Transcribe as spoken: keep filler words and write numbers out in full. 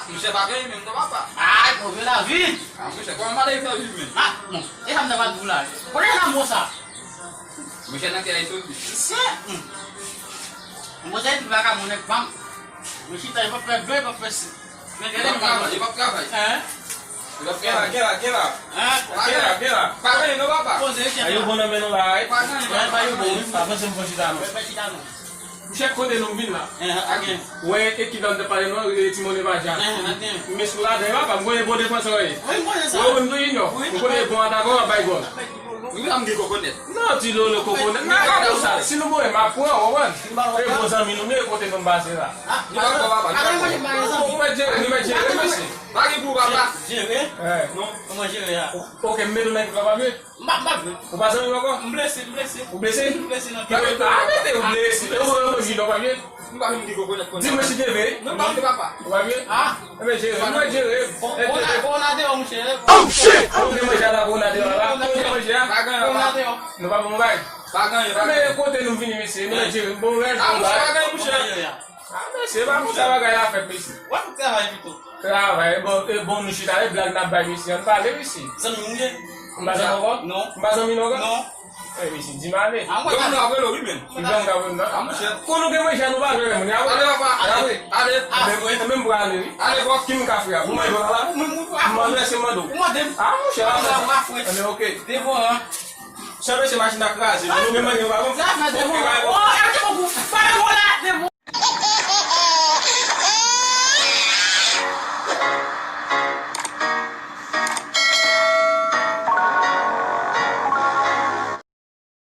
Monchè, pa gen menm non, papa. Ay, move lavi. Ah, monchè, kòman pa gen lavi menm? Ah, bon, e sa m ta pral di w la. Kote nan mo sa? Monchè, nan kè a soti. Mesye, hmm. Mwen se tout vagabon nèg pa m. Mwen chita, e p ap fè dlo, e p ap fè si. Men gade m travay, e p ap travay. Hein? E p ap travay. Gen la, gen la, gen la. Hein? Gen la, gen la. Pa gen non, papa. Poze, gen la. Yo bon nan men nou la, wi. Pa gen. Pa yo bon, wi. Pa panse m fò chita non. Fè chita non. Monchè, kote nou vin la? Hein, a gen. Wè, ekip la m te pale non, e ti monnen pa jan. Hein, a gen. Men sou la, gen papa, m konnen bon defansè w ye. Wi, m konnen sa. Wè, wè, m tou inyon. Wi, m konnen bon atakè, w ap bay gòl. Wi, la m gen kokonèt. Non, ti lolo kokonèt. Men pa konsa. Si nou voye m ap pran, w konprann? E bon zanmi nou, men kote nou pase la. Ah, nou pa pran papa. Nou mèt jere, nou mèt jere, mesye. Pa gen pou papa. Jere? Non. Kòman jere a? Ok, m mete w nan ekip la, pa vre? M pa, m pa vre. Ou pa zanmi m ankò? M blese, m blese. Ou blese? M blese nan pye. Ah, mete ou blese. E ou, ou, ou, ou, ou pa vre? M pa vin di kokonèt konn. Di mwen si te vre. Non, m pa vre, papa. Ou pa vre? Ah. Enben, jere, nou jere. Bon, bon, bon, la deyò, monchè. Oh, shit! Ou gen manje a la, bon, la deyò la. Ou gen manje a? Pa gen, papa. Nou pa bon bay. Pa gen, pa gen. Men kote nou vini, mesye, nou jere. Bon, rèl, ah, bon, monchè, pa gen, monchè. Ah, mesye, pa konsa bagay la fèt, mesye. W ap travay pito. Travay, e bon, e bon, nou chita, e blag n ap bay, mesye. Ann pale, mesye. Zanmi m ye. M pa zanmi ankò? Non. M pa zanmi nou ankò? Non. Eh, mesye, di m ale. Ah, mwen. Donk, nou ap rele w, wi, men. Li ban m ka vin nan. Ah, monchè. Kon nou gen manje, nou pa jwe, men. Ale, papa, ale, ale. Ah, men, men, men, m pral ale, wi. Ale, papa. Ki m ka fè a? Ou mande w la? Mwen, mwen, mwen. M mande, se mande w. Ou mande m. Ah, monchè, la, mwen. Anben, ok. Devan, hein. Chè, mesye, machin nan kraze. Nou gen manje, nou pa bon. Sa fè devan.